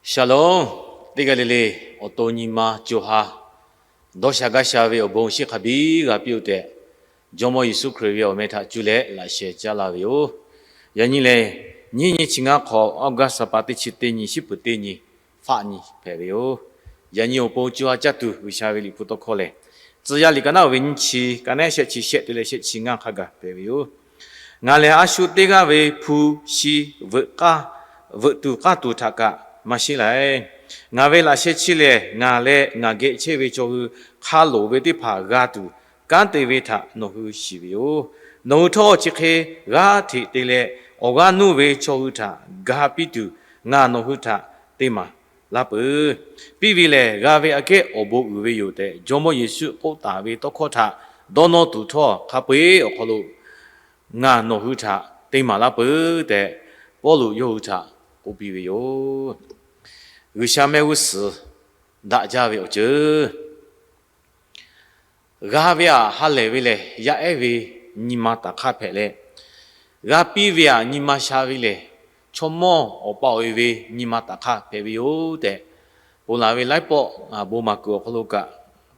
Shalom. Teˇ g'aˇ le le awˬ to nyi ma co ha dawˇ sha gaˇ sha ve awˬ bon shinˉ hk'a biˇ g'a piˇ-oˆ tehꞈ, Jawˇmawˇ Yeˍsuˆ Hkriꞈ ve awˬ meh htaꞈ cuˇ leh laꞈ sheh caˇ la ve yoˬ. Yaꞈ nyi lehˬ, nyiˇ nyi chi ngaˇ hk'awꞈ August ha pa teˇ chi teˇ nyi, shiˉ peuˍ teˇ nyi, faˆ nyi hpehꞈ ve yoˬ. Yaꞈ nyi awˬ pon co ha caˇ tuˬ G'uiˬsha ve Liꞈ hpu tawˇ hkawˇ lehˬ, Tcuh yaˇ liꞈ ka naˉ-oˬ ve nyiˇ chi, ka naˉ shehˆ chi shehˆ te leh shehˆ chi ngaˇ hk'a gaˬ hpehꞈ ve yoˬ. Ngaˬ lehˬ a shu teˇ g'aˇ ve hpu shi veuꞈ tuˬ k'aˇ tuˬ htaꞈ kaꞈ maˇ shiˉ laiˬ. Ngaˬ ve laꞈ sheh chi lehˬ, ngaˬ leh ngaˬ geh chehˇ ve chaw hui hk'a loˍ ve teˇ hpaˍ g'a tuˬ kanˉ te ve htaꞈ nawˬ hui shiˍ ve yoˬ. Nawˬ hui htawˇ chi hk'e g'aˇ hteꞈ te leh, awˬ g'aˇ nuˇ ve chaw hui htaꞈ ga piˇ tuˬ ngaˬ nawˬ hui htaꞈ te maˍ laˇ peuˬ. Piˇ ve lehˬ, g'a ve aꞈ kehˉ awˬ bon uiˍ ve yoˬ tehꞈ, Jawˇmawˇ Yeˍsuˆ k'oˆ taˍ ve tawˇ hkawˇ htaꞈ dawˇ nawˇ tuˬ htawˇ, hk'a peu-eˬ awˬ hk'aw lo ngaˬ nawˬ hui htaꞈ te maˍ laˇ peuˬ tehꞈ, Pawˇluꞈ yawˇ hui htaꞈ k'oˆ piˇ ve yoˬ. G'uiˬsha mehˆ g'uˇ suhˍ daꞈ jaˇ ve awˬ ceuˬ. G'a ve aꞈ ha lehˬ ve lehˬ, yaˇ ehˉ ve nyi ma taˍ hk'aˇ hpehꞈ leh, g'a piˇ ve aꞈ nyi ma sha ve lehˬ, chaw mawˇ awˬ pa awˬ e ve nyi ma taˍ hk'aˇ hpehꞈ ve yoˬ tehꞈ, ponˬ laˬ ve laiˉ pawˆ ngaˬ bon maˍ kuiˬ awˬ hk'aw lo kaꞈ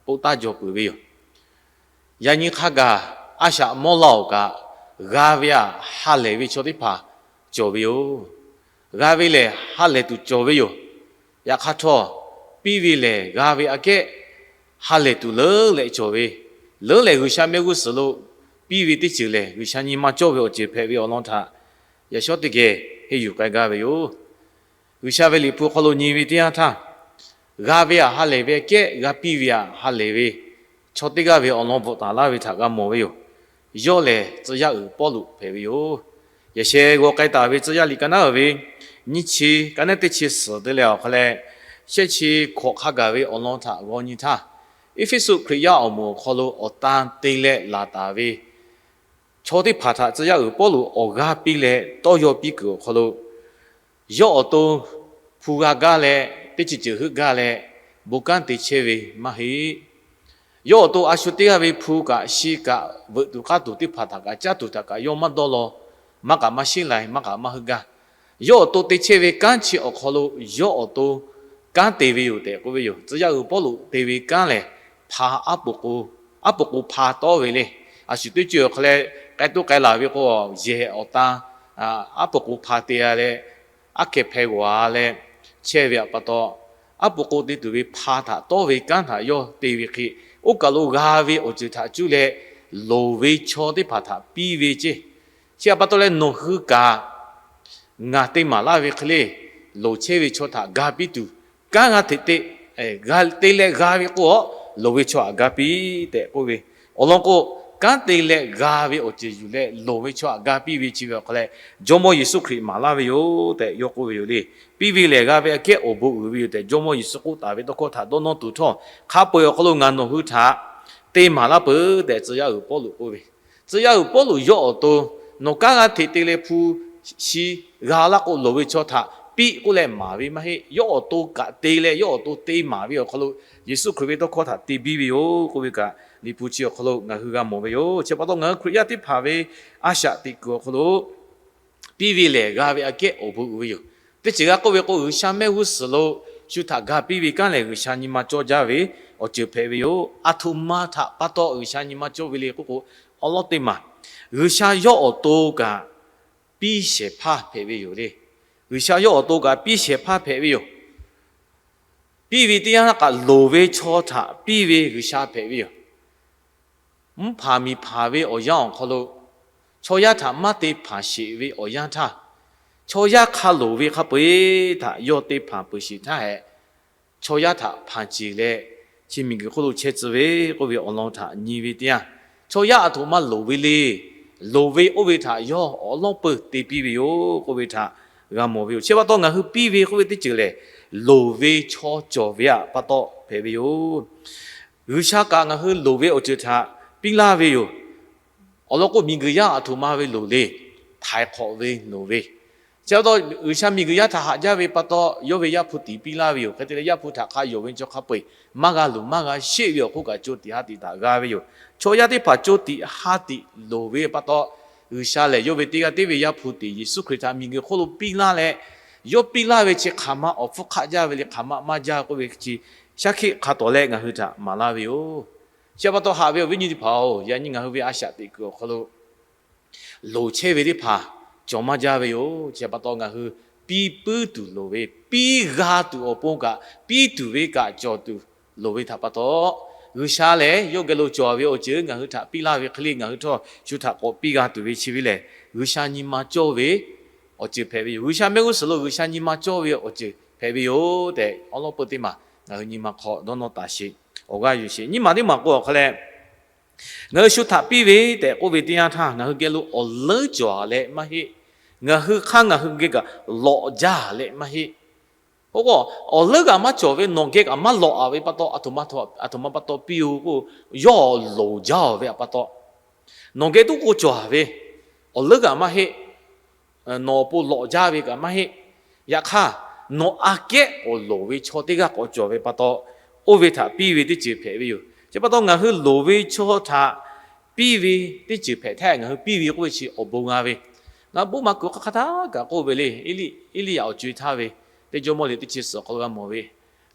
k'oˆ taˍ jaw peuˬ ve yoˬ. Yaꞈ nyi hk'a gaˬ a shaꞈ mawˇ laˇ-oˬ kaꞈ, g'a ve aꞈ ha lehˬ ve chaw teˇ hpaˍ cawˬ ve yoˬ. G'a ve lehˬ ha lehˬ tuˬ cawˬ ve yoˬ. Yaꞈ hk'aˇ htawˇ, piˇ ve lehˬ g'a ve aꞈ kehˉ ha lehˬ tuˬ leuˉ leh cawˬ ve, leuˉ leh G'uiˬsha mehˆ g'uˇ suhˍ lo piˇ ve teˇ ceuˬ lehˬ, G'uiˬsha nyi ma cawˇ ve awˬ ceuˬ hpehꞈ ve awˬ lawn htaꞈ yaꞈ shawˉ teˇ geh henˇ yuˬ k'ai gaˇ ve yoˬ. G'uiˬsha ve Liꞈ hpu hk'aw lo nyi ve teˇ yanˇ htaˇ, g'a ve aꞈ ha lehˬ ve aꞈ kehˉ g'a piˇ ve aꞈ ha lehˬ ve chaw teˇ g'aˇ ve awˬ lawn bvuhꞈ taˍ laˇ ve htaꞈ g'a mawˬ ve yoˬ. Yawˇ lehˬ tcuh yaˇ uiˍ Pawˇluꞈ hpehꞈ ve yoˬ. Yaꞈ sheh g'aw k'ai taˍ ve tcuh yaˇ liꞈ ka naˉ-oˬ ve nyiˇ chi, ka naˉ teˇ chi suhˍ te leh awˬ hk'aw leh, shehˆ chi hkawꞈ hk'a gaˬ ve awˬ lawn htaꞈ g'aw nyi htaˇ, Eˇfeˇsuꞈ Hkriꞈ yaˇ awˬ moˍ awˬ hk'aw lo awˬ tan te leh laˬ taˍ ve chaw teˇ hpaˍ htaꞈ tcuh yaˇ uiˍ Pawˇluꞈ awˬ g'aˇ piˇ leh tawˇ yaw piˇ kuiˬ awˬ hk'aw lo, yawˇ awˬ to hpu g'a gaˇ leh, teˇ ceuˬ ceuˬ heuˆ gaˇ leh, bon kanˉ te chehˇ ve maˇ heˆ. Yawˇ awˬ to a shu teˇ g'aˇ ve hpu kaꞈ shi kaꞈ veuꞈ tuˬ k'aˇ tuˬ teˇ hpaˍ htaꞈ kaꞈ caˇ tuˬ htaꞈ kaꞈ yawˇ maˇ dawˇ law, maˇ kaꞈ maˇ sheˉ lai, maˇ kaꞈ maˇ heuˆ gaˇ. Yawˇ awˬ to te chehˇ ve kanˉ chi awˬ hk'aw lo, yawˇ awˬ to kanˉ te ve yoˬ tehꞈ k'oˆ ve yoˬ. Tcuh yaˇ uiˍ Pawˇluꞈ te ve kanˉ lehˬ, hpa aˉ po k'o, aˉ po k'o hpa tawˉ ve le. A shu teˇ ceuˬ awˬ hk'aw leh k'ai toˇ k'ai laˬ ve k'o, yehˬ awˬ tan aˉ po k'o hpa te-a leh, aˉ hkeh hpeh g'awˬ-a leh chehˇ ve aꞈ pa taw, aˉ po k'o te tuˬ ve hpa htaꞈ tawˉ ve kanˉ htaꞈ yawˇ te ve hk'e, oˇ kaˬ lo g'a ve awˬ ceuˬ htaꞈ cuˇ leh loˍ ve chaw teˇ hpaˍ htaꞈ piˇ ve ceˇ. Chi aꞈ pa taw leh nawˬ hui kaꞈ ngaˬ te maˍ laˇ ve hk'e le, loˍ chehˇ ve chaw htaꞈ ga piˇ tuˬ, kanˉ g'a hteꞈ te, g'a te leh g'a ve k'o, loˍ ve chaw htaꞈ ga piˇ tehꞈ k'oˆ ve. Awˬ lawn k'o, kanˉ te leh g'a ve awˬ ceuˬ yuˬ leh loˍ ve chaw htaꞈ ga piˇ ve chi ve awˬ hk'aw leh, Jawˇmawˇ Yeˍsuˆ Hkriꞈ maˍ laˇ ve yoˬ tehꞈ yawˇ k'oˆ ve yoˬ le. Piˇ ve lehˬ g'a ve aꞈ kehˉ awˬ bon uiˍ ve yoˬ tehꞈ Jawˇmawˇ Yeˍsuˆ k'oˆ taˍ ve tawˇ hkawˇ htaꞈ dawˇ nawˇ tuˬ htawˇ, hk'a peu-eˬ awˬ hk'aw lo ngaˬ nawˬ hui htaꞈ te maˍ laˇ peuˬ tehꞈ tcuh yaˇ uiˍ Pawˇluꞈ k'oˆ ve. Tcuh yaˇ uiˍ Pawˇluꞈ yawˇ awˬ to, nawˬ kanˉ g'a hteꞈ te leh hpu shi g'a laˇ k'o, loˍ ve chaw htaꞈ piˇ k'oˆ leh maˍ ve maˇ heˆ. Yawˇ awˬ to kaꞈ te leh yawˇ awˬ to te maˍ ve awˬ hk'aw lo, Yeˍsuˆ Hkriꞈ ve tawˇ hkawˇ htaꞈ te biˇ ve yoˬ k'oˆ ve kaꞈ, Liꞈ hpu chi awˬ hk'aw lo ngaˬ hui g'a mawˬ ve yoˬ. Chi pa taw ngaˬ hui Hkriꞈ yaˇ teˇ hpaˍ ve a shaꞈ teꞈ kuiˬ awˬ hk'aw lo, piˇ ve lehˬ g'a ve aꞈ kehˉ awˬ bon uiˍ ve yoˬ. Teˇ ceuˬ g'a k'oˆ ve k'o, G'uiˬsha mehˆ g'uˇ suhˍ lo shu htaꞈ ga piˇ ve kanˉ lehˬ, G'uiˬsha nyi ma cawˇ jaˇ ve awˬ ceuˬ hpehꞈ ve yoˬ. Aˬ htoꞈ ma htaꞈ pa taw G'uiˬsha nyi ma cawˇ ve le k'oˆ k'o, awˬ lawn teˇ maˬ G'uiˬsha yawˇ awˬ to kaꞈ piˇ shehˍ hpaˇ hpehꞈ ve yoˬ le. G'uiˬsha yawˇ awˬ to kaꞈ piˇ shehˍ hpaˇ hpehꞈ ve yoˬ. Piˇ ve teˇ yanˇ kaꞈ loˍ ve chaw htaꞈ piˇ ve G'uiˬsha hpehꞈ ve yoˬ. Mvuhˇ hpanˍ miˬ hpanˍ ve awˬ yanˇ awˬ hk'aw lo, chaw yaˇ htaꞈ maˇ te hpanˍ sheˍ ve awˬ yanˇ htaˇ, chaw yaˇ hk'a loˍ ve hk'a peu-eˬ htaꞈ yawˇ te hpanˍ peuˬ sheˍ htaˇ hehꞈ, chaw yaˇ htaꞈ hpanˍ ceˬ leh, chi miˬguiˬ hk'oˆ lo chehˇ tcuh ve k'oˆ ve awˬ lawn htaꞈ nyi ve teˇ yanˇ, chaw yaˇ aˬ htoꞈ ma loˍ ve le. Loˍ ve oˇ ve htaꞈ yawˇ awˬ lawˉ peuˬ te piˇ ve yoˬ k'oˆ ve htaꞈ g'a mawˬ ve yoˬ. Chi pa taw ngaˬ hui piˇ ve k'oˆ ve teˇ ceuˬ lehˬ, loˍ ve chaw cawˬ ve aꞈ pa taw hpehꞈ ve yoˬ. G'uiˬsha kaꞈ ngaˬ hui loˍ ve awˬ ceuˬ htaꞈ piˇ laˇ ve yoˬ. Awˬ lawn k'o, miˬguiˬ yaˇ aˬ htoꞈ ma ve loˍ le, htaiˍ hk'awꞈ ve loˍ ve. Chi pa taw G'uiˬsha miˬguiˬ yaˇ htaꞈ haꞈ jaˇ ve pa taw, yawˇ ve Yaˇ hpu tiꞈ piˇ laˇ ve yoˬ. Hk'e te leh Yaˇ hpu htaꞈ hk'a yonˍ ve chaw hk'a peu-eˬ maˇ g'a luˬ maˇ g'a sheˆ ve awˬ hk'oˆ kaꞈ co tiꞈ ha tiꞈ htaꞈ g'a ve yoˬ. Chaw yaˇ teˇ hpaˍ co tiꞈ ha tiꞈ loˍ ve pa taw, G'uiˬsha lehˬ yawˇ ve teˇ g'aˇ tiˉ ve Yaˇ hpu tiꞈ Yeˍsuˆ Hkriꞈ htaꞈ miˬguiˬ hk'oˆ lo piˇ laˇ leh, Yawˇ piˇ laˇ ve chi hk'aˬ ma awˬ hpfuhˇ hk'aˆ jaˇ ve le, hk'aˬ ma maˇ jaˇ k'oˆ ve chi shaˉ hkiˆ hk'a tawˍ leh ngaˬ hui htaꞈ maˍ laˇ ve yoˬ. Chi pa taw haꞈ ve awˬ viˉ nyi teˇ hpaˍ-oˬ, yaꞈ nyi ngaˬ hui ve a shaꞈ teꞈ kuiˬ awˬ hk'aw lo loˍ chehˇ ve teˇ hpaˍ cawˬ maˇ jaˇ ve yoˬ. Chi pa taw ngaˬ hui piˇ puiˉ tuˬ loˍ ve, piˇ g'a tuˬ awˬ pon kaꞈ, piˇ tuˬ ve kaꞈ cawˬ tuˬ loˍ ve htaꞈ pa taw, G'uiˬsha lehˬ yawˇ geh lo cawˬ ve awˬ ceuˬ ngaˬ hui htaꞈ piˇ laˇ ve hk'e le, ngaˬ hui htawˇ shu htaꞈ k'awꞈ piˇ g'a tuˬ ve chi ve lehˬ, G'uiˬsha nyi ma cawˇ ve awˬ ceuˬ hpehꞈ ve yoˬ. G'uiˬsha mehˆ g'uˇ suhˍ lo G'uiˬsha nyi ma cawˇ ve awˬ ceuˬ hpehꞈ ve yoˬ tehꞈ, awˉ lawˉ peuˇ teˇ maˬ ngaˬ hui nyi ma hk'aw dawˇ nawˇ taˍ sheˍ. Awˬ g'aˇ yuˬ sheˍ. Nyiˇ maˬ teˇ maˬ k'o awˬ hk'a leh, ngaˬ hui shu htaꞈ piˇ ve tehꞈ k'oˆ ve teˇ yanˇ htaˇ, ngaˬ hui geh lo awˬ leuˉ cawˬ leh maˇ heˆ. Ngaˬ hui hk'aˇ ngaˬ hui geh kaꞈ lawꞈ jaˇ leh maˇ heˆ. K'o k'o, awˬ leuˉ kaꞈ maˇ cawˬ ve, nawˬ geh kaꞈ maˇ lawꞈ a ve pa taw, aˬ htoꞈ ma pa taw piˇ-oˬ k'o, yawˇ loˍ jaˇ-oˬ ve pa taw, nawˬ geh tuˉ k'o cawˬ ve, awˬ leuˉ kaꞈ maˇ heˆ. Nawˬ awˬ pon lawꞈ jaˇ ve kaꞈ maˇ heˆ. Yaꞈ hk'aˇ, nawˬ aꞈ kehˉ k'awꞈ loˍ ve chaw teˇ g'aˇ k'awꞈ cawˬ ve pa taw, oˇ ve htaꞈ piˇ ve teˇ ceuˬ hpehꞈ ve yoˬ. Chi pa taw ngaˬ hui loˍ ve chaw htaꞈ piˇ ve teˇ ceuˬ hpehꞈ htaˇ, ngaˬ hui piˇ ve k'oˆ ve chi awˬ bon g'a ve, ngaˬ bon maˍ kuiˬ hk'aˬ hk'aˬ htaˇ kaꞈ k'oˆ ve le. Eˇliˆ yaꞈ awˬ co-e htaˇ ve teˇ jawˇmawˇ liꞈ teˇ chi suhˍ awˬ hk'aw lo g'a mawˬ ve,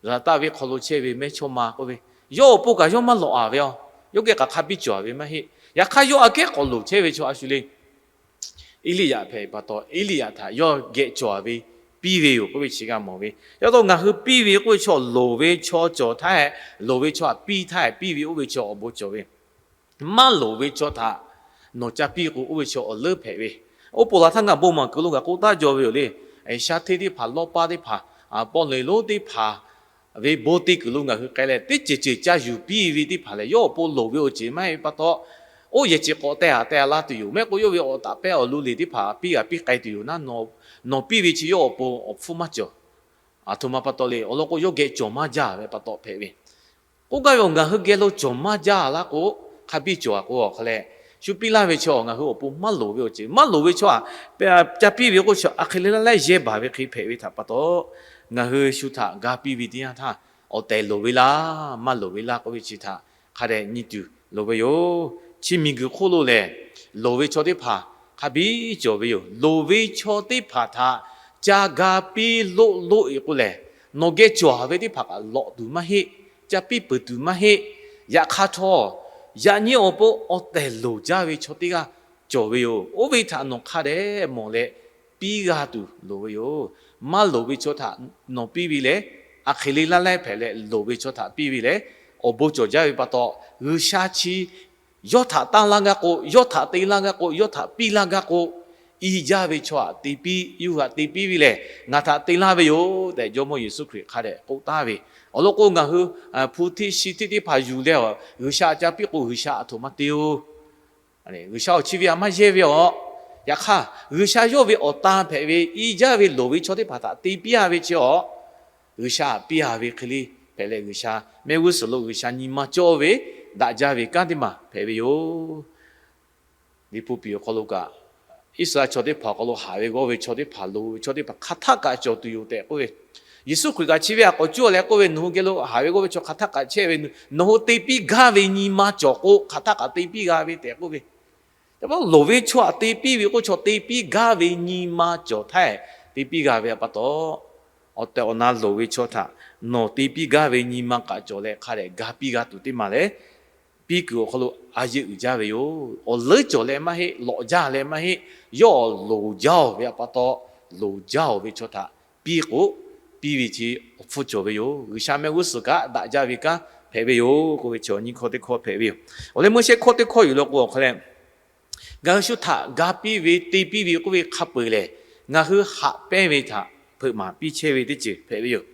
Laˍzaˍtaˆ venˇ hk'aw lo chehˇ ve mehˇchawˇma k'oˆ ve, yawˇ awˬ pon kaꞈ yawˇ maˇ lawꞈ a ve a, yawˇ geh kaꞈ hk'a biˇ cawˬ ve maˇ heˆ. Yaꞈ hk'aˇ, yawˇ aꞈ kehˉ k'awꞈ loˍ chehˇ ve chaw a shu le. Eˇliˆ yaꞈ hpehꞈ pa taw, Eˇliˆ yaꞈ htaꞈ yawˇ geh cawˬ ve piˇ ve yoˬ k'oˆ ve chi g'a mawˬ ve. Yaꞈ taw ngaˬ hui piˇ ve k'oˆ ve chaw, loˍ ve chaw cawˬ htaˇ, loˍ ve chaw htaꞈ piˇ htaˇ, piˇ ve oˇ ve chaw awˬ bon cawˬ ve. Maˇ loˍ ve chaw htaꞈ nawˬ ca piˇ k'o, oˇ ve chaw awˬ leuˉ hpehꞈ ve. Oˇ poˬ laˬ htaˇ ngaˬ bon maˍ kuiˬ lo kaꞈ k'oˆ taˉ jaw ve yoˬ le. Shaˉ hteˇ teˇ hpaˍ, lawˇ paˇ teˇ hpaˍ, pawˆ leˬ lonˉ teˇ hpaˍ ve bon te kuiˬ lo ngaˬ hui k'ai leh, teˇ ceuˬ ceuˬ ca yuˬ piˇ ve teˇ hpaˍ lehˬ, yawˇ awˬ pon loˍ ve awˬ ceuˬ maˇ heˆ ve pa taw, oˇ yehˬ ceuˬ k'awꞈ teh a teh a laˇ tuˬ yoˬ. Mehˆ k'o yawˇ ve awˬ taˍ pehˇ awˬ lo le teˇ hpaˍ piˇ g'a piˇ k'ai tuˬ yoˬ naˉ, nawˬ piˇ ve chi yawˇ awˬ pon awˬ hpfuhˇ maˇ cawˬ. Aˬ htoꞈ ma pa taw le, awˬ lawn k'o, yawˇ geh cawˬ maˇ jaˇ ve pa taw hpehꞈ ve. K'oˆ gaˇ ve, ngaˬ hui geh lo cawˬ maˇ jaˇ laˇ k'o, hk'a biˇ cawˬ a k'o, awˬ hk'a leh, shu piˇ laˇ ve chaw ngaˬ hui awˬ pon maˇ loˍ ve awˬ ceuˬ, maˇ loˍ ve chaw htaꞈ ca piˇ ve k'o, chaw aˬ hk'e le laˇ lehˉ yehˇ baˬ ve hk'e hpehꞈ ve htaꞈ pa taw, ngaˬ hui shu htaꞈ ga piˇ ve teˇ yanˇ htaˇ, awˬ tehˬ loˍ ve laˇ, maˇ loˍ ve laˇ k'oˆ ve chi htaꞈ hk'a dehꞈ nyi tuˬ loˍ ve yoˬ. Chi miˬguiˬ hk'oˆ lo lehˬ, loˍ ve chaw teˇ hpaˍ hk'a biˇ cawˬ ve yoˬ. Loˍ ve chaw teˇ hpaˍ htaꞈ ca ga piˇ loˆ loˆ e k'o lehˬ, nawˬ geh cawˬ ve teˇ hpaˍ kaꞈ lawꞈ tuˬ maˇ heˆ, ca piˇ peuˬ tuˬ maˇ heˆ. Yaꞈ hk'aˇ htawˇ, yaꞈ nyi awˬ pon awˬ tehˬ loˍ jaˇ ve chaw teˇ g'aˇ cawˬ ve yoˬ. Oˇ ve htaꞈ nawˬ hk'a dehꞈ mawˬ leh piˇ g'a tuˬ loˍ ve yoˬ. Maˇ loˍ ve chaw htaꞈ nawˬ piˇ ve lehˬ, aˬ hk'e le laˇ lehˉ hpehꞈ leh, loˍ ve chaw htaꞈ piˇ ve lehˬ, awˬ bon cawˬ jaˇ ve pa taw, G'uiˬsha chi yawˇ htaꞈ tanˇ laˇ gaˇ k'o, yawˇ htaꞈ te laˇ gaˇ k'o, yawˇ htaꞈ piˇ laˇ gaˇ k'o, i jaˇ ve chaw htaꞈ te piˇ, yuˇ g'aꞈ te piˇ ve lehˬ, ngaˬ htaꞈ te laˇ ve yoˬ tehꞈ, Jawˇmawˇ Yeˍsuˆ Hkriꞈ hk'a dehꞈ k'oˆ taˍ ve. Awˬ lawn k'o, ngaˬ hui hpu hteˇ shi hteˇ teˇ hpaˍ yuˬ leh, G'uiˬsha ca piˇ k'o, G'uiˬsha aˬ htoꞈ ma te-oˬ. G'uiˬsha awˬ chi ve htaꞈ maˇ yehˇ ve a. Yaꞈ hk'aˇ, G'uiˬsha yawˇ ve awˬ tan hpehꞈ ve, i jaˇ ve loˍ ve chaw teˇ hpaˍ htaꞈ te piˇ a ve chi a, G'uiˬsha piˇ a ve hk'e le hpehꞈ leh, G'uiˬsha mehˆ g'uˇ suhˍ lo G'uiˬsha nyi ma cawˇ ve daꞈ jaˇ ve kanˉ teˇ maˬ hpehꞈ ve yoˬ. Liꞈ hpu piˍ awˬ hk'aw lo kaꞈ, Iˉsaˍreˍlaˆ chaw teˇ hpaˍ awˬ hk'aw lo haꞈ ve g'awˇ ve chaw teˇ hpaˍ, loˍ ve chaw teˇ hpaˍ hk'aˬ htaˆ kaꞈ cawˬ tuˬ yoˬ tehꞈ k'oˆ ve. Yeˍsuˆ Hkriꞈ kaꞈ chi ve htaꞈ k'awꞈ cuˇ leh k'oˆ ve, nawˬ hui geh lo haꞈ ve g'awˇ ve chaw hk'aˬ htaˆ kaꞈ chehˇ ve, nawˬ hui te piˇ gaˇ ve nyi ma cawˬ k'o, hk'aˬ htaˆ kaꞈ te piˇ g'a ve tehꞈ k'oˆ ve. Loˍ ve chaw htaꞈ te piˇ ve k'o, chaw te piˇ gaˇ ve nyi ma cawˬ htaˇ te piˇ g'a ve pa taw, awˬ tehˬ awˬ na loˍ ve chaw htaꞈ nawˬ te piˇ gaˇ ve nyi ma kaꞈ cawˬ leh, hk'a dehꞈ ga piˇ g'a tuˬ teˇ maˬ leh, piˇ kuiˬ awˬ hk'aw lo a yeˇ uiˍ jaˇ ve yoˬ. Awˬ leuˉ cawˬ leh maˇ heˆ, lawꞈ jaˇ leh maˇ heˆ, yawˇ loˍ jaˇ-oˬ ve pa taw, loˍ jaˇ-oˬ ve chaw htaꞈ piˇ k'o, piˇ ve chi awˬ hpfuhˇ cawˬ ve yoˬ. G'uiˬsha mehˆ g'uˇ suhˍ kaꞈ daꞈ jaˇ ve kanˉ hpehꞈ ve yoˬ k'oˆ ve chi awˬ nyi hkawˇ teˇ hkawˇ hpehꞈ ve yoˬ. Awˬ leh meuˇ shehˆ hkawˇ teˇ hkawˇ yuˬ leh k'o, awˬ hk'a leh, ngaˬ hui shu htaꞈ ga piˇ ve, te piˇ ve k'oˆ ve hk'a peu-eˬ lehˬ, ngaˬ hui haꞈ pehnˇ ve htaꞈ hpeuꞈ maˍ piˇ chehˇ ve teˇ ceuˬ hpehꞈ ve yoˬ.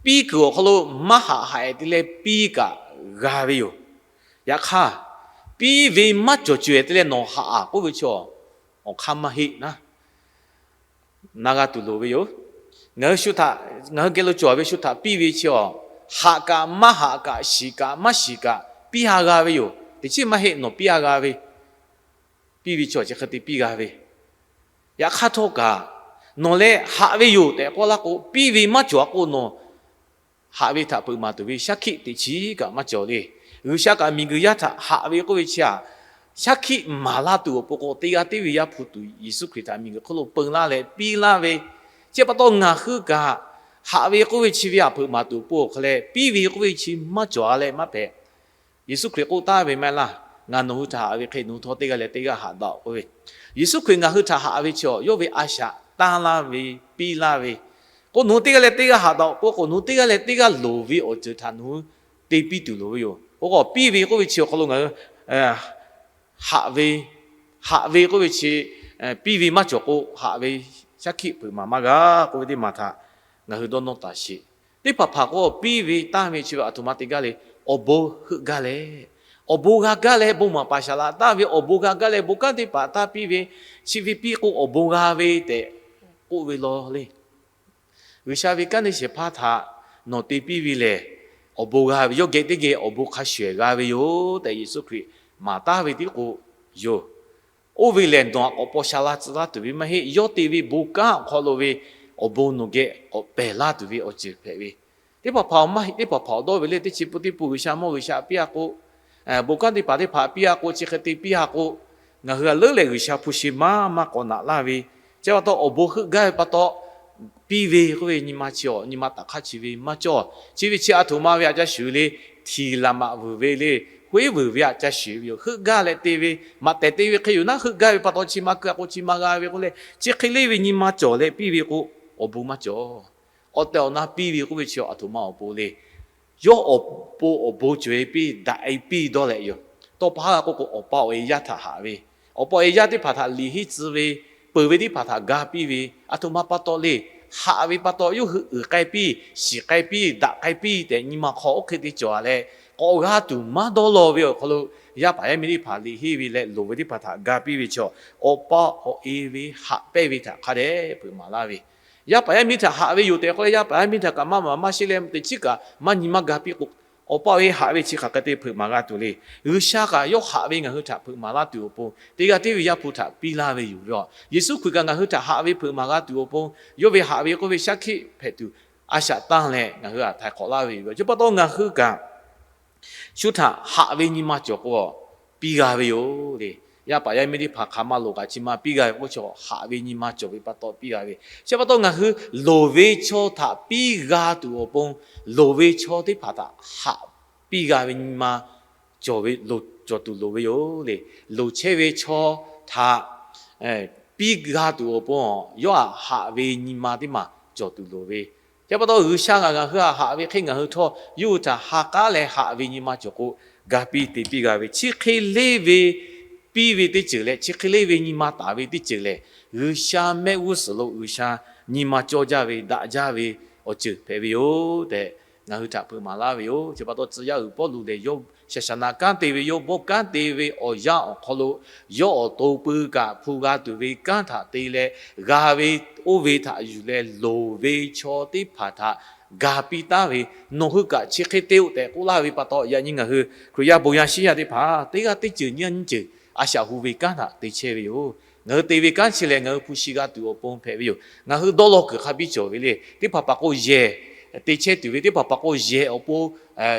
Piˇ kuiˬ awˬ hk'aw lo maˇ haꞈ haꞈ e te leh piˇ kaꞈ g'a ve yoˬ. Yaꞈ hk'aˇ, piˇ ve maˇ cawˬ ceuˬ e te leh nawˬ haꞈ a k'oˆ ve chi awˬ hk'aˇ maˇ heˆ naˉ, na g'a tuˬ loˍ ve yoˬ. Ngaˬ hui shu htaꞈ, ngaˬ hui geh lo cawˬ ve shu htaꞈ piˇ ve chi awˬ, haꞈ kaꞈ maˇ haꞈ kaꞈ, shiˍ kaꞈ maˇ shiˍ kaꞈ, piˇ a g'a ve yoˬ. Teˇ chiˉ maˇ heˆ, nawˬ piˇ a g'a ve, piˇ ve chi awˬ chi hk'e te piˇ g'a ve. Yaꞈ hk'aˇ htawˇ kaꞈ, nawˬ leh haꞈ ve yoˬ tehꞈ k'oˆ laˇ k'o, piˇ ve maˇ cawˬ a k'o, nawˬ haꞈ ve htaꞈ peuꞈ maˍ tuˬ ve shaˉ hkiˆ teꞈ chiˉ kaꞈ maˇ cawˬ le. G'uiˬsha kaꞈ miˬguiˬ yaˇ htaꞈ haꞈ ve k'oˆ ve chi htaꞈ shaˉ hkiˆ maˍ laˇ tuˬ awˬ pon k'o, teˇ g'aˇ teˇ ve Yaˇ hpu tuˬ Yeˍsuˆ Hkriꞈ htaꞈ miˬguiˬ hk'oˆ lo peu laˇ leh piˇ laˇ ve, Chi pa taw ngaˬ hui kaꞈ haꞈ ve k'oˆ ve chi ve aˬ hpeuꞈ maˍ tuˬ awˬ pon awˬ hk'aw leh, piˇ ve k'oˆ ve chi maˇ cawˬ a leh maˇ hpehꞈ. Yeˍsuˆ Hkriꞈ k'oˆ taˍ ve maˇ heˆ laˇ, Ngaˬ nawˬ hui htaꞈ haꞈ ve hk'e nawˬ hui htawˇ teˇ g'aˇ leh teˇ g'aˇ haꞈ daꞈ-oꞈ k'oˆ ve. Yeˍsuˆ Hkriꞈ ngaˬ hui htaꞈ haꞈ ve chi awˬ yawˇ ve a shaꞈ tanˇ laˇ ve, piˇ laˇ ve k'o, nawˬ hui teˇ g'aˇ leh teˇ g'aˇ haꞈ daꞈ-oꞈ k'o, nawˬ hui teˇ g'aˇ leh teˇ g'aˇ loˍ ve awˬ ceuˬ htaꞈ nawˬ hui te piˇ tuˬ loˍ ve yoˬ. Oˇ k'o, piˇ ve k'oˆ ve chi awˬ hk'aw lo ngaˬ hui haꞈ ve, haꞈ ve k'oˆ ve chi piˇ ve maˇ cawˬ k'o, haꞈ ve shaˉ hkiˆ hpeuꞈ maˍ maˇ g'a k'oˆ ve teˇ maˬ htaꞈ ngaˬ hui dawˇ nawˇ taˍ sheˍ. Teˇ hpaˍ hpaˍ k'o, piˇ ve tanˇ ve chi ve aˬ htoꞈ ma te gaˇ le. Awˬ bon heuˆ gaˇ leh, awˬ bon g'a gaˇ leh, bon maˍ paˍ shaˍ laꞈ taˍ ve awˬ bon g'a gaˇ leh, bon kanˉ teˇ hpaˍ tanˇ piˇ ve, chi ve piˇ k'o awˬ bon g'a ve tehꞈ k'oˆ ve law le. G'uiˬsha ve kanˉ te shehˍ hpaˇ htaꞈ nawˬ te piˇ ve lehˬ, awˬ bon g'a ve, yawˇ geh teˇ geh awˬ bon hk'a shuˍ g'a ve yoˬ tehꞈ Yeˍsuˆ Hkriꞈ maˍ taˍ ve tiˉ k'o yoˬ. Oˇ ve lehˬ, nawˬ aꞈ k'awꞈ paw sha la tcuh laˇ tuˬ ve maˇ heˆ. Yawˇ te ve bon kanˉ awˬ hk'aw lo ve awˬ bon nawˬ geh k'awꞈ pehˬ laˇ tuˬ ve awˬ ceuˬ hpehꞈ ve. Teˇ hpaˍ hpaˍ maˇ heˆ, teˇ hpaˍ hpaˍ awˬ dawˇ ve le, teˇ chi pun teˇ pun G'uiˬsha mawˇ G'uiˬsha piˇ a k'o, bon kanˉ teˇ hpaˍ teˇ hpaˍ piˇ a k'o, chi hk'e te piˇ a k'o, ngaˬ hui a leuˉ leh G'uiˬsha hpu shi maˇ maˇ k'awꞈ naꞈ laˇ ve. Chi pa taw awˬ bon heuˆ gaˇ ve pa taw piˇ ve k'oˆ ve nyi ma chi awˬ nyi ma taꞈ hk'aˇ chi ve maˇ cawˇ. Chi ve chi aˬ htoꞈ ma ve aꞈ ca shuˍ le, htiˍ laꞈ maꞈ vuiˬ ve le, hoˉ vuiˬ ve aꞈ ca shuˍ ve yoˬ. Heuˆ gaˇ leh te ve, maꞈ tehˬ te ve hk'e yoˬ naˉ, heuˆ gaˇ ve pa taw chi ma keu a k'o chi ma g'a ve k'oˆ leh, chi hk'e le ve nyi ma cawˬ leh piˇ ve k'o, awˬ bon maˇ cawˬ. Awˬ tehˬ awˬ na piˇ ve k'oˆ ve chi aˬ htoꞈ ma awˬ pon le. Yawˇ awˬ pon awˬ bon cawˬ e piˇ daꞈ e piˇ dawˇ leh yoˬ. Tawˇ pa haˉ k'oˆ k'o, awˬ pa awˬ e yaˇ htaꞈ haꞈ ve, awˬ pa awˬ e yaˇ teˇ hpaˍ htaꞈ liꞈ henˇ tcuh ve, peuˬ ve teˇ hpaˍ htaꞈ ga piˇ ve, aˬ htoꞈ ma pa taw le. Haꞈ ve pa taw yawˇ hui uiˍ k'ai piˇ, shiˍ k'ai piˇ, daꞈ k'ai piˇ tehꞈ nyi ma hk'aw oˇ hk'e te cawˬ a leh, k'awꞈ g'a tuˬ maˇ dawˇ law ve awˬ hk'aw lo, yaˇ paˍ yaˇ miˇ teˇ hpaˍ liꞈ henˇ ve leh loˍ ve teˇ hpaˍ htaꞈ ga piˇ ve chi, awˬ pa awˬ e ve haꞈ pehnˇ ve htaꞈ hk'a dehꞈ hpeuꞈ maˍ laˇ ve. Yaˇ paˍ yaˇ miˇ htaꞈ haꞈ ve yoˬ tehꞈ k'oˆ leh, yaˇ paˍ yaˇ miˇ htaꞈ kaꞈ maˇ maˍ maˇ sheˉ leh teˇ chiˉ kaꞈ maˇ nyi maˇ ga piˇ k'o, awˬ pa awˬ e haꞈ ve chi hk'aˬ hk'e te hpeuꞈ maˍ g'a tuˬ le. G'uiˬsha kaꞈ yawˇ haꞈ ve ngaˬ hui htaꞈ hpeuꞈ maˍ laˇ tuˬ awˬ pon, teˇ g'aˇ tiˉ ve Yaˇ hpu htaꞈ piˇ laˇ ve yoˬ ve. Yeˍsuˆ Hkriꞈ kaꞈ ngaˬ hui htaꞈ haꞈ ve hpeuꞈ maˍ g'a tuˬ awˬ pon, yawˇ ve haꞈ ve k'oˆ ve shaˉ hkiˆ hpehꞈ tuˬ a shaꞈ tanˇ leh ngaˬ hui htaꞈ htaiˍ hk'awꞈ laˇ ve yoˬ ve. Chi pa taw ngaˬ hui kaꞈ shu htaꞈ haꞈ ve nyi ma cawˬ k'o, piˇ g'a ve yoˬ le. Yaˇ paˍ yaˇ miˇ teˇ hpaˍ hk'aˬ ma loˍ kaꞈ chi ma piˇ g'a ve k'oˆ chi, haꞈ ve nyi ma cawˬ ve pa taw piˇ g'a ve. Chi pa taw ngaˬ hui loˍ ve chaw htaꞈ piˇ g'a tuˬ awˬ pon, loˍ ve chaw teˇ hpaˍ htaꞈ haꞈ piˇ g'a ve nyi ma cawˬ ve, cawˬ tuˬ loˍ ve yoˬ le. Loˍ chehˇ ve chaw htaꞈ piˇ g'a tuˬ awˬ pon, yawˇ htaꞈ haꞈ ve nyi ma teˇ maˬ cawˬ tuˬ loˍ ve. Chi pa taw G'uiˬsha kaꞈ ngaˬ hui htaꞈ haꞈ ve hk'e ngaˬ hui htawˇ yawˇ hui htaꞈ ha k'aˉ leh haꞈ ve nyi ma cawˬ k'o, ga piˇ te piˇ g'a ve. Chi hk'e le ve piˇ ve teˇ ceuˬ leh chi hk'e le ve nyi ma taˍ ve teˇ ceuˬ lehˬ, G'uiˬsha mehˆ g'uˇ suhˍ lo G'uiˬsha nyi ma cawˇ jaˇ ve, daꞈ jaˇ ve awˬ ceuˬ hpehꞈ ve yoˬ tehꞈ ngaˬ hui htaꞈ hpeuꞈ maˍ laˇ ve yoˬ. Chi pa taw tcuh yaˇ uiˍ Pawˇluꞈ lehˬ, yawˇ shaˍ shaˍ naˍ kanˉ te ve, yawˇ bawˇ kanˉ te ve awˬ yanˇ awˬ hk'aw lo, yawˇ awˬ to pui kaꞈ hpu g'a tuˬ ve kanˉ htaꞈ te leh, g'a ve oˇ ve htaꞈ yuˬ leh loˍ ve chaw teˇ hpaˍ htaꞈ ga piˇ taˉ ve, nawˬ hui kaꞈ chi hk'e te-oˆ tehꞈ k'oˆ laˇ ve pa taw, yaꞈ nyi ngaˬ hui Hkriꞈ yaˇ bon yaˇ shiˉ yaˇ teˇ hpaˍ teˇ g'aˇ teˇ ceuˬ nyiˇ g'aˇ nyiˇ ceuˬ a shaꞈ hu ve kanˉ htaꞈ te chehˇ ve yoˬ. Ngaˬ hui te ve kanˉ chi lehˬ, ngaˬ hui hpu shi g'a tuˬ awˬ pon hpehꞈ ve yoˬ. Ngaˬ hui dawˇ law kuiˬ hk'a biˇ cawˬ ve le. Teˇ hpaˍ hpaˍ k'o yehˬ te chehˇ tuˬ ve, teˇ hpaˍ hpaˍ k'o yehˬ awˬ pon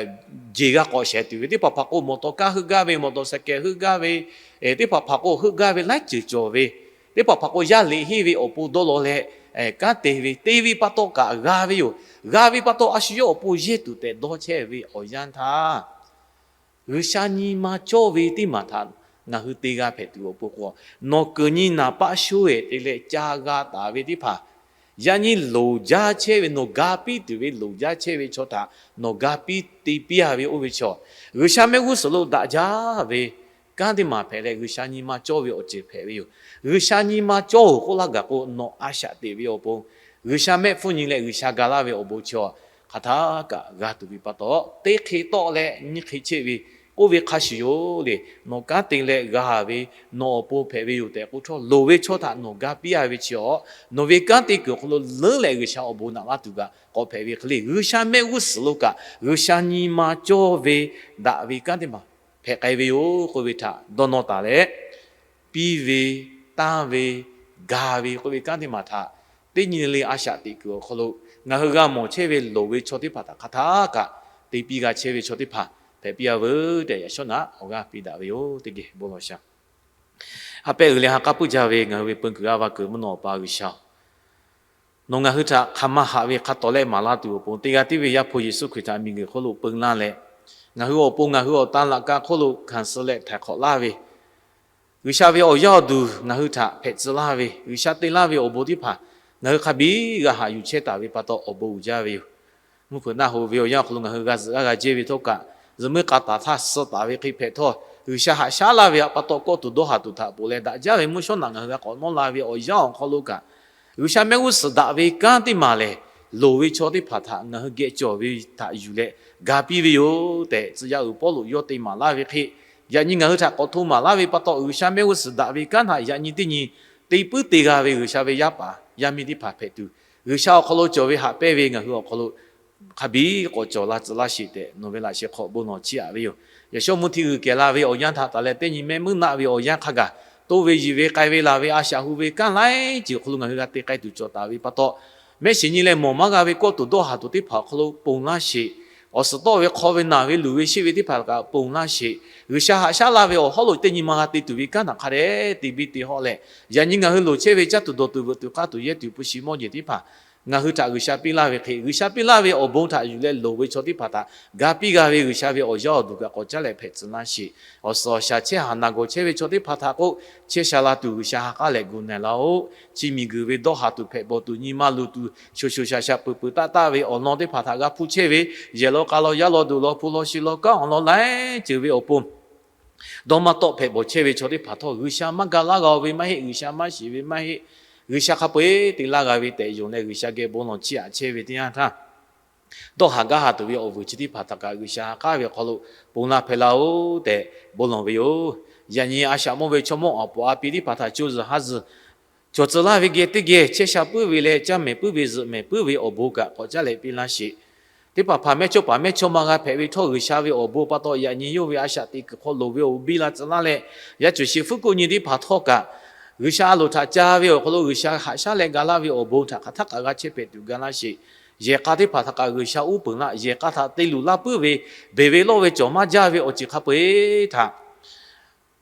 jeˬ g'a k'awꞈ shehˍ tuˬ ve, teˇ hpaˍ hpaˍ k'o mawˬ tawˍ kaˇ heuˆ gaˇ ve, mawˬ tawˍ saˍ kehˍ heuˆ gaˇ ve, teˇ hpaˍ hpaˍ k'o heuˆ gaˇ ve laiˉ ceuˬ cawˬ ve, teˇ hpaˍ hpaˍ k'o yaˇ liꞈ henˇ ve awˬ pon dawˇ law leh kanˉ te ve, te ve pa taw kaꞈ g'a ve yoˬ. G'a ve pa taw a shu yawˇ awˬ pon yehˇ tuˬ tehꞈ dawˇ chehˇ ve awˬ yanˇ htaˇ, G'uiˬsha nyi ma cawˇ ve teˇ maˬ htaꞈ ngaˬ hui te g'a hpehꞈ tuˬ awˬ pon k'o, nawˬ kuiˬ nyi naˍ paˆ shoˉ-ehˍ te leh ca g'a taˍ ve teˇ hpaˍ, yaꞈ nyi loˍ jaˇ chehˇ ve, nawˬ ga piˇ tuˬ ve loˍ jaˇ chehˇ ve chaw htaꞈ nawˬ ga piˇ te piˇ a ve oˇ ve chaw, G'uiˬsha mehˆ g'uˇ suhˍ lo daꞈ jaˇ ve kanˉ teˇ maˬ hpehꞈ leh G'uiˬsha nyi ma cawˇ ve awˬ ceuˬ hpehꞈ ve yoˬ. G'uiˬsha nyi ma cawˇ-oˬ k'oˆ laˇ gaˬ k'o, nawˬ a shaꞈ teꞈ ve awˬ pon G'uiˬsha mehˆ hpfuhˇ nyi leh G'uiˬsha ga laˇ ve awˬ bon chi hk'aˬ htaˇ kaꞈ g'a tuˬ ve pa taw, teˇ hk'e tawˆ leh nyiˇ hk'e chehˇ ve k'oˆ ve hk'a shuˍ yoˬ le. Nawˬ kanˉ te leh g'a ve, nawˬ awˬ pon hpehꞈ ve yoˬ tehꞈ k'oˆ htawˇ, loˍ ve chaw htaꞈ nawˬ ga piˇ a ve chi awˬ, nawˬ ve kanˉ te kuiˬ awˬ hk'aw lo leuˉ leh G'uiˬsha awˬ bon naꞈ laˇ tuˬ kaꞈ k'awꞈ hpehꞈ ve hk'e le. G'uiˬsha mehˆ g'uˇ suhˍ lo kaꞈ G'uiˬsha nyi ma cawˇ ve daꞈ ve kanˉ teˇ maˬ hpehꞈ k'ai ve yoˬ k'oˆ ve htaꞈ dawˇ nawˇ taˍ leh, piˇ ve, tanˇ ve, ga ve k'oˆ ve kanˉ teˇ maˬ htaꞈ teˇ nyi le a shaꞈ teꞈ kuiˬ awˬ hk'aw lo ngaˬ hui g'a mawˬ chehˇ ve loˍ ve chaw teˇ hpaˍ htaꞈ hk'aˬ htaˇ kaꞈ te piˇ g'a chehˇ ve chaw teˇ hpaˍ hpehꞈ piˇ a veuˬ tehꞈ yaꞈ shawˉ naꞈ awˬ g'aˇ piˇ daꞈ ve yoˬ. Teˇ geh bon lawˬ shaˍ. Ha pehˇ uiˍ leh ha k'aˉ puiˇ jaˇ ve ngaˬ hui ve peu kuiˬ g'aˇ va kuiˬ mvuhˇ naw awˬ pa G'uiˬsha-oˬ, Nawˬ ngaˬ hui htaꞈ hk'aˬ ma haꞈ ve hk'a tawˍ leh maˍ laˇ tuˬ awˬ pon, teˇ g'aˇ tiˉ ve Yaˇ hpu Yeˍsuˆ Hkriꞈ htaꞈ miˬguiˬ hk'oˆ lo peun laˇ leh, ngaˬ hui awˬ pon ngaˬ hui awˬ tan laꞈ ka hk'oˆ lo hkanˍ suh leh htaiˍ hk'awꞈ laˇ ve, G'uiˬsha ve awˬ yaˇ awˬ duˬ ngaˬ hui htaꞈ hpehꞈ tcuh laˇ ve, G'uiˬsha te laˇ ve awˬ bon teˇ hpaˍ ngaˬ hui hk'a biˇ g'a haꞈ yuˬ chehˇ taˍ ve pa taw awˬ bon uiˍ jaˇ ve yoˬ. Mvuhˇ hpeuꞈ naˆ hoꞈ ve awˬ yanˇ awˬ hk'aw lo ngaˬ hui g'a zuhꞈ g'aˇ g'a jehˇ ve htawˇ kaꞈ, zuhꞈ muiˉ k'a taˍ htaˇ suh taˍ ve hk'e hpehꞈ htawˇ, G'uiˬsha haꞈ shaˉ laˇ ve pa taw kawˆ tuˬ dawˇ haˍ tuˬ htaꞈ ponˬ leh daꞈ jaˇ ve mvuhˇ shawˉ naꞈ ngaˬ hui g'a k'awꞈ nawˉ la ve awˬ yanˇ awˬ hk'aw lo kaꞈ, G'uiˬsha mehˆ g'uˇ suhˍ daꞈ ve kanˉ teˇ maˬ lehˬ, loˍ ve chaw teˇ hpaˍ htaꞈ ngaˬ hui geh cawˬ ve htaꞈ yuˬ leh ga piˇ ve yoˬ tehꞈ, tcuh yaˇ uiˍ Pawˇluꞈ yawˇ te maˍ laˇ ve hk'e, yaꞈ nyi ngaˬ hui htaꞈ k'awꞈ hto maˍ laˇ ve pa taw, G'uiˬsha mehˆ g'uˇ suhˍ daꞈ ve kanˉ htaꞈ yaꞈ nyi teˇ nyi te puiˉ te g'a ve G'uiˬsha ve yaˇ paˍ yaˇ miˇ teˇ hpaˍ hpehꞈ tuˬ, G'uiˬsha awˬ hk'aw lo cawˬ ve haꞈ pehnˇ ve ngaˬ hui awˬ hk'aw lo hk'a biˇ k'awꞈ cawˬ la tcuh laˇ sheˍ tehꞈ, nawˬ ve laꞈ sheh hk'aw bon lawˬ chiˇ aꞈ ve yoˬ. Yaꞈ shawˉ mvuhˇ hti g'uiˬ kehˬ la ve awˬ yanˇ htaꞈ taˍ leh teˇ nyi mehˆ muiˉ naˆ ve awˬ yanˇ hk'a gaˬ, toˇ ve yiˬ ve k'ai ve laˬ ve a shaꞈ hu ve kanˉ laiˉ ceuˬ awˬ hk'aw lo ngaˬ hui g'a te k'ai tuˬ cawˬ taˍ ve pa taw, mehˆ shiˍ nyi leh mawˬ maˇ g'a ve kawˆ tuˬ dawˇ haˍ tuˬ teˇ hpaˍ awˬ hk'aw lo ponˬ laˇ sheˍ. Awˬ suhˍ tawˆ ve hk'aw ve naˬ ve luˬ ve sheˆ ve teˇ hpaˍ kaꞈ ponˬ laˇ sheˍ. G'uiˬsha haꞈ shaˉ laˇ ve awˬ hawˉ lo teˇ nyi ma g'a te tuˬ ve kanˉ htaꞈ hk'a dehꞈ te biˇ te hawˆ leh, yaꞈ nyi ngaˬ hui loˍ chehˇ ve caˇ tuˬ dawˬ tuˬ veuꞈ tuˬ k'aˇ tuˬ yehˇ tuˬ hpu shi mawˇ jeˬ teˇ hpaˍ ngaˬ hui htaꞈ G'uiˬsha piˇ laˇ ve hk'e, G'uiˬsha piˇ laˇ ve awˬ bon htaꞈ yuˬ leh loˍ ve chaw teˇ hpaˍ htaꞈ ga piˇ g'a ve G'uiˬsha ve awˬ yaˇ awˬ duˬ kaꞈ k'awꞈ caˉ leh hpehꞈ tcuh laˇ sheˍ. Awˬ suhˍ awˬ shaˍ chehˇ haˍ naˬ gawˬ chehˇ ve chaw teˇ hpaˍ htaꞈ k'o, chehˇ sha la tuˬ G'uiˬsha ha k'aˉ leh gu na laˇ-oˆ. Chi miˬguiˬ ve dawˇ haˍ tuˬ hpehꞈ bawˬ tuˬ, nyi ma luˬ tuˬ, shoˍ shoˍ shaˍ shaˍ peuˬ peuˬ taˆ taˆ ve awˬ lawn teˇ hpaˍ htaꞈ g'a hpuˇ chehˇ ve, yehˬ law k'a law yaˇ law duˬ law hpu law shi law kanˉ awˬ lawn laiˉ ceuˬ ve awˬ pon dawˇ maˇ tawˆ hpehꞈ bawˬ chehˇ ve chaw teˇ hpaˍ htawˇ, G'uiˬsha maˇ ga laˇ g'a-o ve maˇ heˆ, G'uiˬsha maˇ shiˍ ve maˇ heˆ, G'uiˬsha hk'a peu-eˬ te laˇ g'a ve tehꞈ yonˍ leh G'uiˬsha geh bon lawˬ chiˇ aꞈ chehˇ ve teˇ yanˇ htaˇ, dawˇ haˍ gaˇ haˍ tuˬ ve awˬ vuiˬ chi teˇ hpaˍ htaꞈ kaꞈ G'uiˬsha ha k'aˉ ve awˬ hk'aw lo ponˬ la hpehꞈ laˇ-oˆ tehꞈ bon lawˬ ve yoˬ. Yaꞈ nyi a shaꞈ mawˇ ve chaw mawˇ awˬ puˍ a pi teˇ hpaˍ htaꞈ co zuhˬ ha zuhˬ cawˬ tcuh laˇ ve geh teˇ geh chehˇ sha puiˉ ve leh caˇ mehˍ puiˉ ve zuhꞈ mehˍ puiˉ ve awˬ bon kaꞈ k'awꞈ caˉ leh piˇ laˇ sheˍ. Teˇ hpaˍ hpaˍ mehˇchawˇ paˍ mehˇchawˇma g'a hpehꞈ ve htawˇ, G'uiˬsha ve awˬ bon pa taw yaꞈ nyi yawˇ ve a shaꞈ teꞈ kuiˬ hk'aw loˍ ve awˬ bon biˇ la tcuh laˇ leh, yaˇ cawˬ sheˍ fuˉ kuˆ nyi teˇ hpaˍ htawˇ kaꞈ, G'uiˬsha a loˍ htaꞈ ca ve awˬ hk'aw lo G'uiˬsha haꞈ shaˉ leh ga laˇ ve awˬ bon htaꞈ hk'aˬ htaˆ kaꞈ g'a chehˇ hpehꞈ tuˬ ga laˇ sheˍ. Yehˬ k'a teˇ hpaˍ htaꞈ kaꞈ G'uiˬsha uˉ peunˍ laˇ, yehˬ k'a htaꞈ te luˬ laˇ puiˉ ve, beˬ ve lawˇ ve cawˬ maˇ jaˇ ve awˬ ceuˬ hk'a peu-eˬ htaꞈ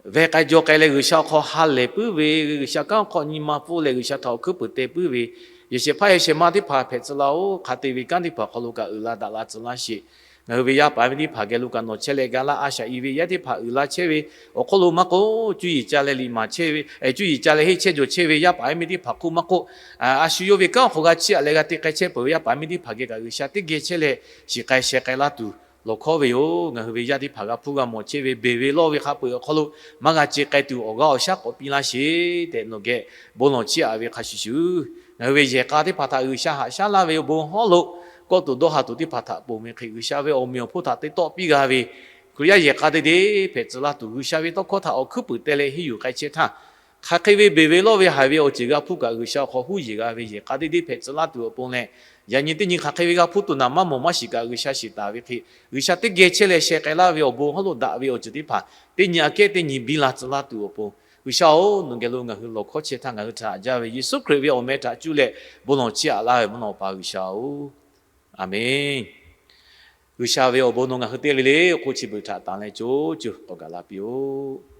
veh k'ai jaw k'ai leh G'uiˬsha awˬ hk'aw ha lehˬ puiˉ ve, G'uiˬsha kanˉ hk'aw nyi ma pfuhˇ leh G'uiˬsha htaꞈ awˬ hkuiˉ puiˍ te puiˉ ve, yehˬ shehˍ hpaˇ yehˬ shehˍ ma teˇ hpaˍ hpehꞈ tcuh laˇ-oˆ. Hk'a te ve kanˉ teˇ hpaˍ awˬ hk'aw lo kaꞈ uiˍ la daꞈ la tcuh laˇ sheˍ. Ngaˬ hui ve yaˇ paˍ miˇ teˇ hpaˍ geh lo kaꞈ nawˬ chehˇ leh ga laˇ a shaꞈ i ve yaˇ teˇ hpaˍ uiˍ la chehˇ ve awˬ hk'oˆ lo maˇ k'oˆ, cuˇ yiˍ ca leh liꞈ maˍ chehˇ ve, cuˇ yiˍ ca leh henˇ chehˇ jawˬ chehˇ ve yaˇ paˍ yaˇ miˇ teˇ hpaˍ hk'oˆ maˇ k'oˆ, a shu yawˇ ve kanˉ awˬ hk'aw g'a chiˇ aꞈ leh g'a te k'ai chehˇ peuˬ ve yaˇ paˍ yaˇ miˇ teˇ hpaˍ geh kaꞈ G'uiˬsha teˇ geh chehˇ leh shiˍ k'ai sheh k'ai laˇ tuˬ lawˬ hkawˉ ve yoˬ. Ngaˬ hui ve yaˇ teˇ hpaˍ g'a hpuˇ g'a mawˬ chehˇ ve beˬ ve lawˇ ve hk'a peu-eˬ awˬ hk'aw lo maˇ g'a ce k'ai tuˬ awˬ g'aˇ awˬ shaˉ k'awꞈ piˇ laˇ sheˍ tehꞈ nawˬ geh bon lawˬ chiˇ aꞈ ve hk'a shuˍ shuˍ, ngaˬ hui ve yehˬ k'a teˇ hpaˍ htaꞈ G'uiˬsha haꞈ shaˉ laˇ ve awˬ bon hawˉ lo kawˆ tuˬ dawˇ haˍ tuˬ teˇ hpaˍ htaꞈ ponˬ ve hk'e, G'uiˬsha ve awˬ meꞈ awˬ hponˇ htaꞈ te tawˆ piˇ g'a ve Hkriꞈ yaˇ yehˬ k'a te te hpehꞈ tcuh laˇ tuˬ, G'uiˬsha ve tawˇ hkawˇ htaꞈ awˬ hkuiˉ puiˍ te leh henˇ yuˬ k'ai chehˇ htaˇ, hk'aˬ hk'e ve beˬ ve lawˇ ve haiˬ ve awˬ ceuˬ g'a hpuˇ kaꞈ G'uiˬsha awˬ hk'aw huˉ yeˬ g'a ve yehˬ k'a te te hpehꞈ tcuh laˇ tuˬ awˬ pon leh, yaꞈ nyi teˇ nyi hk'aˬ hk'e ve g'a hpuˇ tuˬ naˍ maˇ mawˬ maˇ shiˍ kaꞈ G'uiˬsha shiˍ taˍ ve hk'e, G'uiˬsha teˇ geh chehˇ leh sheh k'ai laˇ ve awˬ bon hawˉ lo daꞈ ve awˬ ceuˬ teˇ hpaˍ teˇ nyi aꞈ kehˉ teˇ nyi biˇ la tcuh laˇ tuˬ awˬ pon, G'uiˬsha-oˬ, nawˬ geh lo ngaˬ hui lawˬ hkawˉ chehˇ htaˇ ngaˬ hui htaꞈ haꞈ jaˇ ve Yeˍsuˆ Hkriꞈ ve awˬ meh htaꞈ cuˇ leh bon lawˬ chiˇ aꞈ laˇ ve mvuhˇ naw pa G'uiˬsha-oˬ, Aˬmenˍ. G'uiˬsha ve awˬ bon nawˬ ngaˬ hui teˇ g'aˇ le le awˬ hk'oˆ chi beuꞈ htaꞈ tanˍ leh co co k'awꞈ gaˬ la piˇ-oˆ.